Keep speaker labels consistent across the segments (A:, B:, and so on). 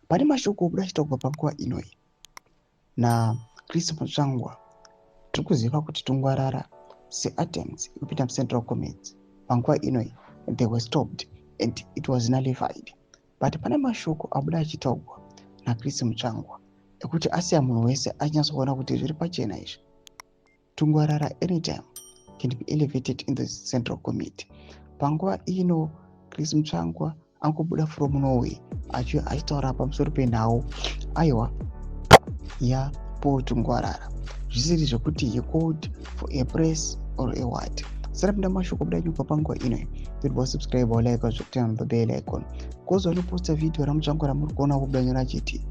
A: Pane mashoko obuda achitaurwa panguva inoyi naChris Mutsvangwa. Tiri kuziva kuti Tungwarara seattempts ekupinda muCentral Committee panguva inoyi, they were stopped and it was nullified. But pane mashoko abuda achitaurwa naChris Mutsvangwa ekuti asiya munhu wese achinyatsoona kuti zviri pachena izvi. Tungwarara anytime can be elevated in the Central Committee. Panguva ino Chris Mutsvangwa angobuda from nowhere achitaura pamusoro penhau aiwa yaPaul Tungwarara, zvisiri zvekuti he called for a press or a what. Sarapinda mashoko buda nyugwa panguva ino, tiri subscribe or like, turn on the bell icon. Kozo anoposta video raMutsvangwa ramuri kuona kubuda nyora achiti,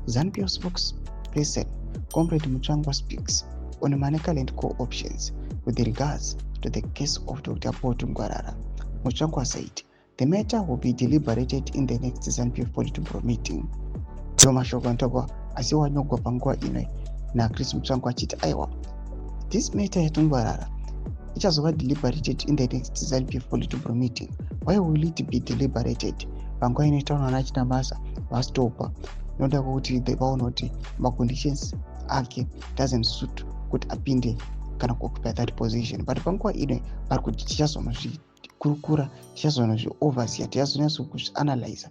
A: "ZANU-PF spokesperson Comrade Mutsvangwa speaks on Manicaland co-options with regards to the case of Dr. Paul Tungwarara. Mutsvangwa said the matter will be deliberated in the next ZANU-PF Politburo meeting." Ndo mashoko anotogwa asi wanyogwa panguva ino naChris Mutsvangwa achiti aiwa, this matter yaTungwarara ichazova deliberated in the next ZANU-PF Politburo meeting. Why will it be deliberated? Panguva ino itaura naChinamasa vastopa noda kwekuti vaona kuti maconditions ake doesn't suit kuti apinde kana kuoccupy that position. But panguva ino vari kuti tichazonozvikurukura, tichazonozvioverseer, tichazonyatso kuzvianalyza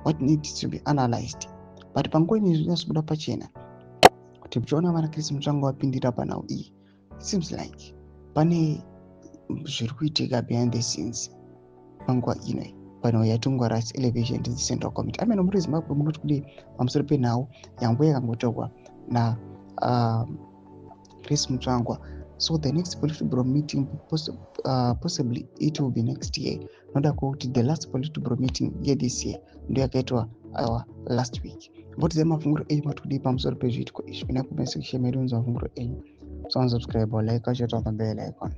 A: what needs to be analyzed. But panguva ino zvinyatsobuda pachena kuti muchiona vana Chris Mutsvangwa vapindira panhau iyi, it seems like pane zviri kuitika behind the scenes panguva ino panhau yaTungwarara's elevation to the Central Committee. Amene muri Zimbabwe, munoti kudii pamusoro penhau yanguva yakangotorwa na Chris Mutsvangwa? So the next Politburo meeting, possibly it will be next year, noda kwekuti the last Politburo meeting yethis year ndo yakaitwa last week. Mbotiziva mafunguro enyu, mati kudii pamusoro pezviitiko izvi? Ina comment section medu, unza mafunguro enyu. So subscribe or like, turn on the bell icon.